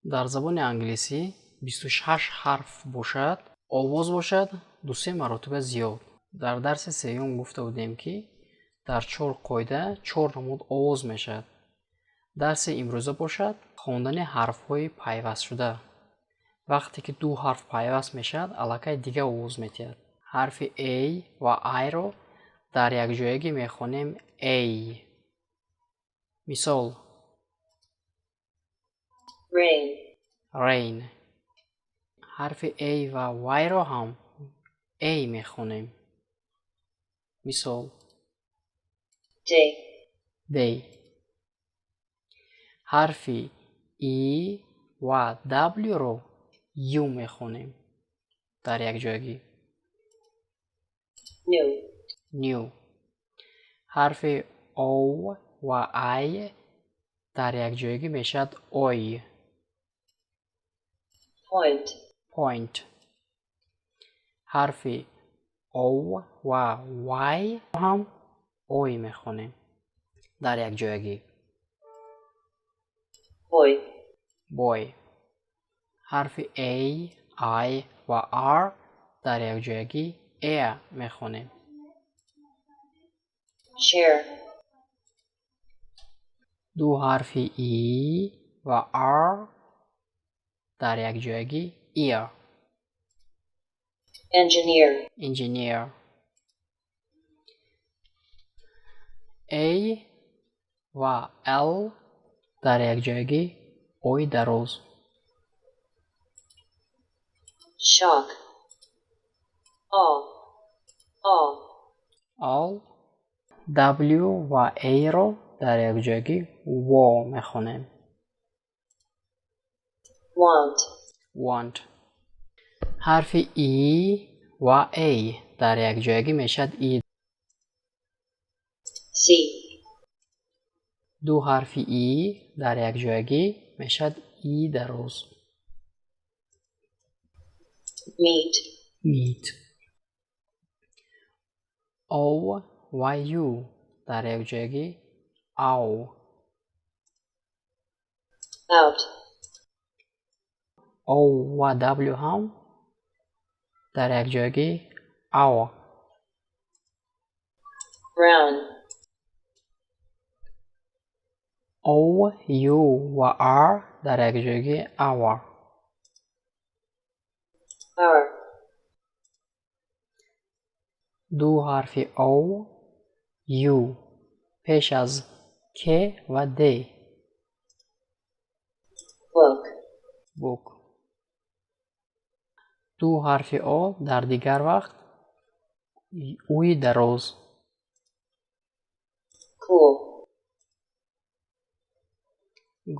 Дар забони англисӣ 26 ҳарф бошад, овоз бошад ду-се маротиба зиёд. Дар дарси сеюм гуфта будем, ки дар чор қоида чор намуд овоз мешавад. Дарси имрӯза бошад хондани ҳарфҳои пайвастшуда. Вақте ки ду ҳарф пайваст мешавад, аллакай дигар овоз метиҳад. Ҳарфи A ва I-ро дар якҷоягӣ мехонем A. Мисол: Rain. Rain. Ҳарфи A ва Y-ро ҳам A мехонем. Мисол: Day. Day. Ҳарфи E ва W-ро U мехонем дар якҷоягӣ. New. New. Ҳарфи O ва I дар якҷоягӣ мешавад ой. Point. Point. Ҳарфи O ва Y ҳам ой мехонем дар якҷоягӣ. Boy. Boy. Ҳарфи A, I ва R дар якҷоягӣ э мехонем. Chair. Ду ҳарфи E ва R дар якҷоягӣ ear. Engineer. Engineer. A ва L дар якҷоягӣ ои дароз. Shock. All. All. All. W ва A-ро дар якҷоягӣ во мехонем. Want. Want. Ҳарфи E ва A дар якҷоягӣ мешавад и. C. Ду ҳарфи И дар якҷоягӣ мешавад и дароз. Meet. Meet. O ва U дар якҷоягӣ ау. Out. O ва W ҳам дар якҷоягӣ ау. Brown. O, U ва R дар якҷоягӣ our. Hour. Ду ҳарфи O, U пеш аз K ва D. Book. Book. Ду ҳарфи О дар дигар вақт уи дароз. Cool.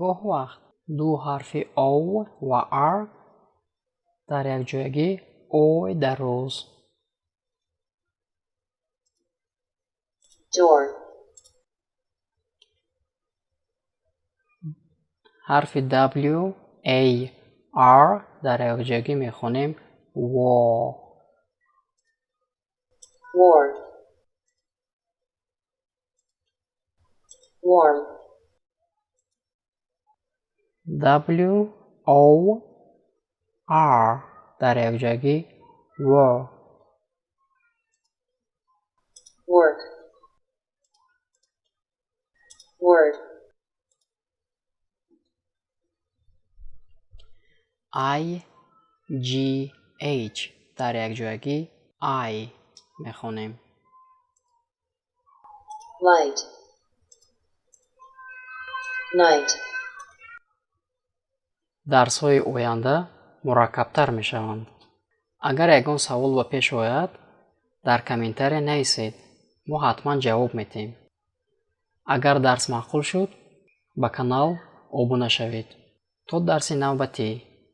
Гоҳ вақт ду ҳарфи О ва R дар якҷоягӣ ой дароз. Door. Ҳарфи W, A, R дар якҷоягӣ мехонем во. War. Warm. W, O, R дар якҷоягӣ во. Work. Word. I, G, H дар якҷоягӣ I мехонем. Light. Night. Дарсҳои оянда мураккабтар мешаванд. Агар ягон савол ба пеш ояд, дар комментария нависед, мо ҳатман ҷавоб медиҳем. Агар дарс маъқул шуд, ба канал обуна шавед. То дарси навбатӣ.